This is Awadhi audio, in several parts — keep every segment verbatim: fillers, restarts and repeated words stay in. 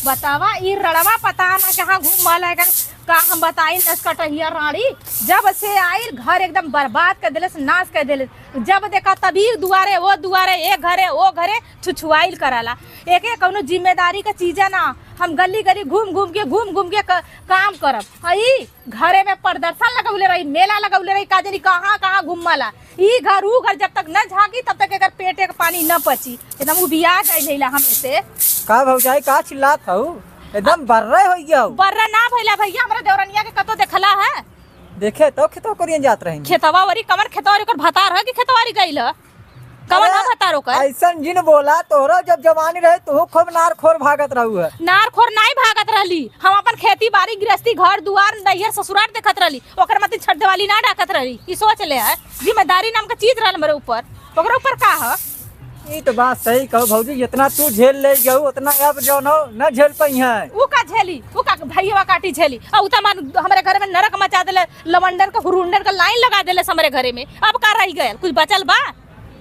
बतावा, ई रड़वा पता ना कहाँ घूमल है, का हम बताई, नस कटहिया राड़ी। जब से आइल, घर एकदम बर्बाद कर देलस, नाश कर देलस। जब देखा, तभी दुआरे, वो दुआरे, ए घरे, ओ घरे, छुछुआइल कराला। एके कौनो जिम्मेदारी का चीजे ना। हम गली गली घूम घूम के, घूम घूम के क-, काम करब। आ ई घरे में प्रदर्शन लगौले रही, मेला लगौले रही, का जानी कहाँ कहाँ घूमला। ई घर, ऊ घर जब तक न झाँकी, तब तक एकर पेटे के पानी न पची। एकदम उबिया गइल हइला हमें से। का भौजाई, का चिल्लात हऊ? एकदम बर्रे होइ गया हऊ। बर्रा ना भइला भइया, हमरा देवरनिया के कतो देखला है? देखे तो खेतवा करियन जात रही। खेतवा वरी कमर खेतवा वरी ओकर भतार है कि खेतवारी गइल है? कवन अरे, है भतार ओकर? ऐसन जिन बोला, तोहरो जब जवानी रहे, तू खूब नार खोर भागत रहू है। नार खोर नाई भागत रहली, हम अपन खेती बारी, गृहस्थी, घर दुआर, नैहर ससुरार देखत रहली, ओकर मती छठ दिवाली ना डाकत रहली। ई सोच ले है, जिम्मेदारी नाम का चीज रहल हमरे ऊपर, ओकरे ऊपर का है? ई तो बात सही कहो भौजी, जितना तू झेल ले गऊ, उतना अब जौन हो, न झेल पइहैं। ऊ का झेली, ऊ का भैया काटी झेली, आ ऊ तो मान हमरे घर में नरक मचा देले, लवंडन का, हुरुंडन का लाइन लगा देले हमरे घरे में। अब का रह गयल, कुछ बचल बा?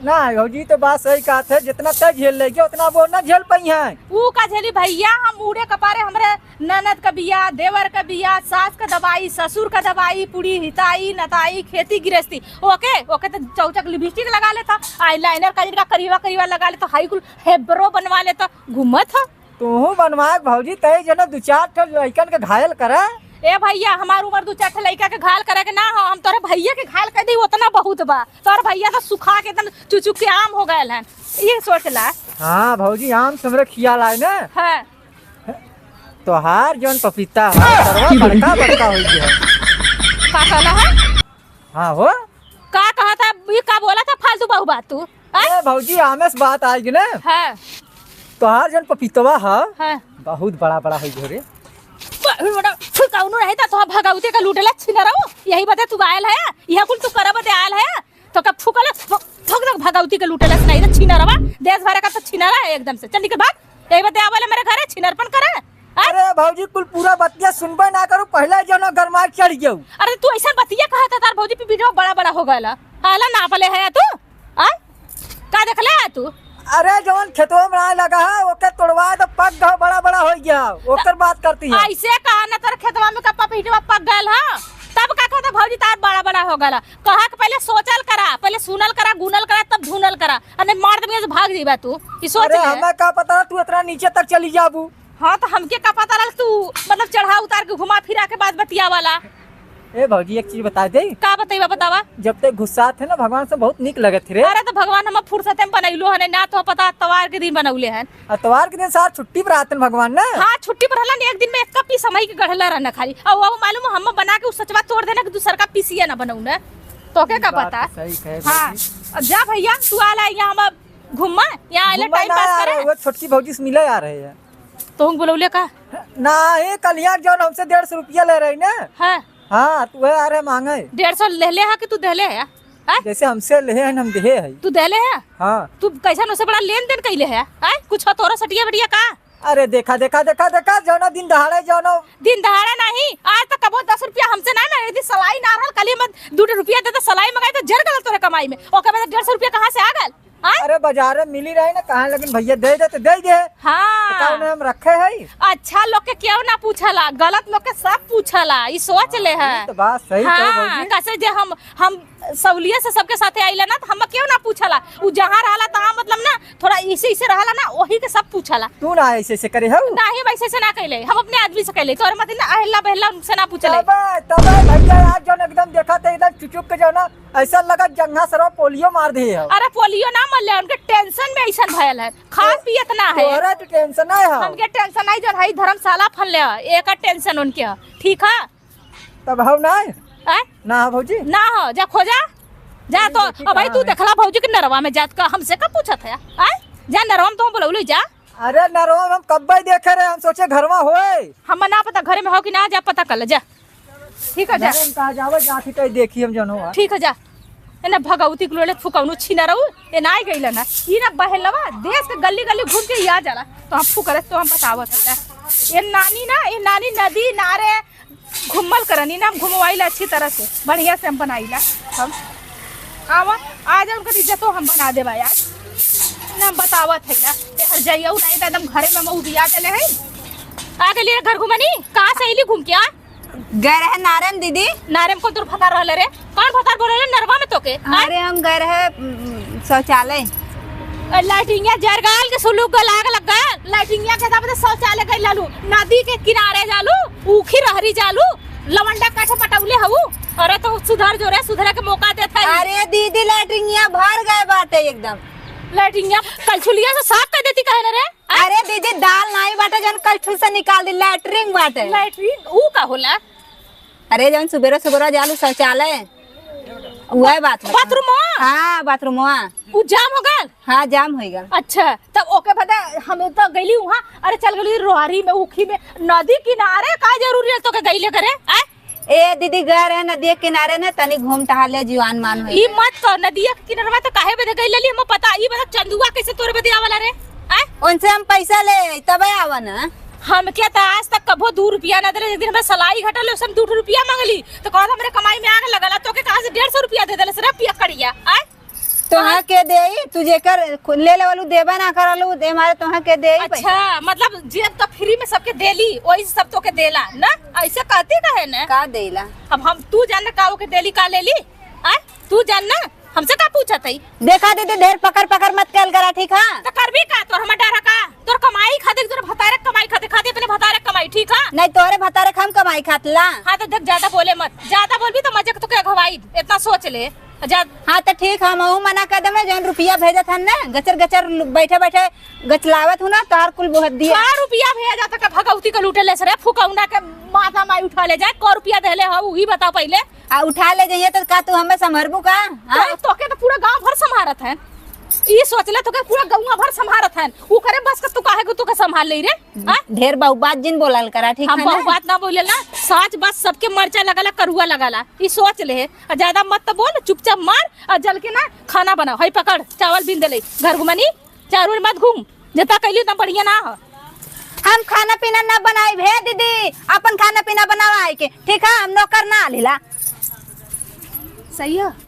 ना भौजी, तो बात सही कहत है, जितना तय झेल लेगे, उतना वो ना झेल पइहैं। ऊ का झेली भैया, हम मूड़े कपारे हमरे ननद का बियाह, देवर का बियाह, सास का दवाई, ससुर का दवाई, पूड़ी हिताई, नताई, खेती गृहस्थी। ओके, ओके तो चौचक लिपस्टिक लगा लेता, eyeliner का जिनका करीबा करीबा लगा लेता, हाई कुल हेब्रो बनवा लेता, घूमत ह। तोहू बनवाए के भौजी, तय जना दू चार ठो लइकन के घायल करे। ए भैया, हमार उम्र दू चार ठो लइका के घायल करे के ना हो, हम तोरे भैया के घायल कर दी, उतना बहुत बा। तोर भैया तो सुखा के एकदम चुचुक के आम हो गयल हन। ये सोच ला। हाँ भौजी, आम से हमरे खियाल आए ना। हाँ। तोहार जौन पपीता है, सरवा बड़का बड़का हो गया है। का कहला है? हाँ हो। का कहा था, ये का बोला था फालतू बहु बात तू? आय? ए भौजी, आमे से बात आएगी ना। हाँ। तोहार जौन पपीतवा है, हाँ। बहुत बड़ा बड़ा हो गया रे। बहुत बड़ा। फुलकाउनु रहे था, तो भगवती का लूटेला छिनरऊ। यही बदे तू आयल है, यह कुल तू करे बदे आयल है। तो का फुकले, फुक, फुक दे भगवती के लूटेला नहीं तो छिनरवा। देश भर का तो छिनरा है एकदम से। चल निकल भाग। यही बदे आवले मेरे घरे छिनरपन करे। आय? अरे भौजी, कुल पूरा बतिया सुनबे ना करू, पहले जौन गरमा चढ़ गऊ। अरे तू ऐसा बतिया कहा था, तार भौजी पे वीडियो बड़ा बड़ा हो गया। आला नापले है तू? आय? का देखले है तू? अरे जौन खेतवा में आय लगा है, ओके तोड़वा दे, पक गए, बड़ा बड़ा हो गया, ओकर बात करती है। ऐसे कहा ना, तोर खेतवा में का पपीतवा पक गयल है, तब का कहता भौजी तार बड़ा बड़ा हो गया। कहा के पहले सोचल करा, पहले सुनल करा, गुनल करा, तब धुनल करा, अने मार दे भाग जीबा तू। ई सोच अरे ले। हमें का पता तू इतना नीचे तक चली जाबू। हाँ, तो हमके का पता रहल तू, मतलब, चढ़ा उतार के घुमा फिरा के बात बतिया वाला। ए भौजी, एक चीज बता दे। का बतइबा, बतावा। जब ते गुस्सा थे ना, भगवान से बहुत नीक लगत थे रे। अरे, तो भगवान हम फुर्सत में बनैलो हन, ना तो पता अतवार के दिन बनौले हन। अतवार के दिन सार छुट्टी पर रहते हैं भगवान ना। हाँ, छुट्टी पर रहला, एक दिन में एक पीस हमही के गढ़ला रहना खाली। और वो मालूम, हम बना के उ सचवा तोड़ देना कि दूसर का पीसिया ना बनऊ ना। तो के का बात पता? सही कहे हाँ, भौजी। अब जा भैया, तू आला यहाँ, हम अब घूमा, यहाँ आइले घूमा टाइम ना पास यार, करे। वो छोटकी भौजी से मिले आ रहे हैं। तोहूँ बोलौले का? नाही, कलिया जौन हमसे डेढ़ सौ रुपया ले रही ना। हाँ। हाँ, तू है, अरे मांगे। डेढ़ सौ लेले है कि तू देले है? हैं? जैसे हमसे लेहे हैं, हम देहे है। तू देले है? हाँ। तू कैसन उसे बड़ा लेन देन कैले है? हैं? कुछ हो तोरा सटिया बटिया का? अरे देखा, देखा, देखा, देखा, जौना दिन दहाड़े, जौना दिन दहाड़े नहीं, आज तक कबो दस रुपया हमसे ना, ना, यदि सलाई ना रहल, कल ही मैं दू रुपया देता, सलाई मंगाई तो जर गलत तोरे कमाई में। ओकर बाद डेढ़ सौ रुपया कहाँ से आ गल? आय? अरे, बाजार में मिली रही ना, कहाँ, लेकिन भैया दे दे तो दे दे। हाँ। तो का उन्हें हम रखे है? अच्छा लोग के क्यों ना पूछला, गलत लोग के सब पूछला, ई सोच ले है। हाँ, ई तो बात सही कहे हाँ, भौजी। कैसे जे हम, हम सौलिया से सबके साथे आइला ना, तो हम क्यों ना पूछला? उ जहाँ रहला, तहाँ मतलब ना, थोड़ा इसे, इसे रहला ना, वही के सब पूछला। तू ना ऐसे, ऐसे करे हऊ? नहीं, वैसे से ना कहले, हम अपने आदमी से कहले, तोरे मत ना अहला बहला उनसे ना पूछले। तबे, तबे भैया, आज जौन एकदम देखा थे, एकदम चुचुक के जौन ना, ऐसा लगा जंघा सरवा पोलियो मार दे हो। अरे पोलियो ना मरले, उनके टेंशन में ऐसन भयल है, खात पियत ना है। तोहरा तो टेंशन नहीं हो। हमके टेंशन नहीं, जो है धर्मशाला फल ले, एक टेंशन उनके है, ठीक है? तब हो ना? आय? ना हो भौजी? ना हो, जा खोजा, जा तो। देखी अब भाई कहाँ तू है। देखला भौजी के नरवा में जात का, हमसे का पूछत है? आय? जा नरवा में तो बोलौले जा। अरे नरवा में हम कब्बे देखे रहे, हम सोचे घरवा होए। हम ना पता घरे में हो कि ना, जा पता कर ले, जा। ठीक है, जा। घरे में कहा जावे, जा ठीक है, देखी हम जौन हो। ठीक है, जा। ए ना भगवती के लोले फुकौनो छीना रहू, ए ना आई गइला ना। ई ना बहेलवा, देश के गली गली घूम के ई आ जाला। तो हम फुकरे तो हम बतावत है ना। ए नानी ना, ए नानी नदी नारे घूमल करनी ना, हम घुमवाइला अच्छी तरह से, बढ़िया से हम बनाइला। हम आवा, आज उनकर इज्जतो हम बना देबा यार। ना हम बतावत है ना, ए हर जाइयो ना, एकदम घरे में मऊ दिया देले है। आ गइली रे घर घुमनी, कहाँ से अइली घूम के? आ गए रहे नारे में दीदी। नारे में कौन तोर भतार रहले रे? कौन भतार बोले रे नरवा में तोके? आय? अरे हम गए रहे, उम, शौचालय। ए, लैट्रिनिया जरगाल के सुलूक गल आग लग गए। लैट्रिनिया के साथ शौचालय गई लालू, नदी के किनारे जालू, ऊखी रहरी जालू, लवंडा काठे पटौले हऊ। अरे तो सुधर जो रे, सुधरे के मौका देत है। अरे दीदी, लैट्रिनिया भर गए बाटे एकदम। लैट्रिनिया कलछुलिया से साफ कर देती कहे ना रे? अरे दीदी, दाल नाई बाटे जौन कलछुल से निकाल दी, लैट्रिन बाटे। लैट्रिन ऊ का होला? अरे जौन सुबेरे सुबेरे जालू शौचालय, उहे बात बा। बाथरूमवा? हाँ, बाथरूमवा। ऊ जाम हो गल? हाँ, जाम हो गल। अच्छा, तब ओके बता, हम तो गइली उहाँ, अरे चल गइली रोहरी में, ऊखी में, नदी किनारे का जरूरी है तोके गइले करे? आय? ए दीदी, गए रहे नदी किनारे न, तनी घूम टहल ले, जुआन मान होई। ई मत कह, नदिया के किनारवा तो काहे बदे गई लेली, हम पता, ई बता चंदुआ कैसे तोरे बदे आवला रे? आय? उनसे हम पैसा ले, तबे आवा ना। हमके तो आज तक कभो दू रुपया ना देले, एक दिन हमरा सलाई घटल, उसमें दू रुपया मांगली, तो कहत हमरे कमाई में आग लगल, तोके कहाँ से डेढ़ सौ रुपया दे देले रे पियकड़िया, आय? तोहा के देई, तू जेकर खु-, ले लेवलू, देबा ना करलू, दे मारे तोहा के देई पैसा। अच्छा, मतलब जे तो फ्री में सबके देली, वही सब तोके देला ना? ऐसे कहती काहे ने? का देला? अब हम, तू जान का ओके देली, का लेली? आय, तू जान ना, हमसे का पूछत है? देखा दीदी, ढेर पकड़ पकड़ मत कल करा, ठीक है? तो करबी का? तोर हमर डर है का? तोर कमाई खातिर, तोर भतारे कमाई खातिर, खातिर अपने भतारे कमाई, ठीक है? नहीं, तोरे भतारे हम कमाई खातला। हाँ, तो देख, ज्यादा बोले मत, ज्यादा बोलबी तो मजे के तोके अगवाई, इतना सोच ले। जा। हाँ, तो ठीक, हम अहू मना कर देबे, जौन रुपया भेजत हन ना, गचर गचर लु-, बैठे बैठे गचलावत हूँ ना, तोहार कुल बहुत दिया। का रुपया भेजा तक भगौती के लूटे ले सरे, फुकौना के माथा माई उठा ले जाए, का रुपया देले हो, उही बताओ पहिले। आ उठा ले जाइए तो का तू हमें संभरबू का? हाँ? तो, तोके तो पूरा गांव भर संभारत है, ई सोच ले, तोके पूरा गौवा भर संभारत है, ऊ करे बस के तू काहे को तोके संभाल ले रे? हाँ? ढेर बहुबात जिन बोलल करा, ठीक हम है ना? बहुबात ना बोले ना, साच बात सबके मरचा लगाला, करुआ लगाला, ई सोच ले। आ ज्यादा मत तो बोल, चुपचाप मार, आ जल के ना खाना बनाओ। हई पकड़, चावल बीन देले, घर घुमनी, चारों ओर मत घूम, जितना कैली उतना बढ़िया ना हो। हम खाना पीना ना बनाई भे दीदी, अपन खाना पीना बनावा आए के, ठीक है? हम नौकर ना लेला। सही है।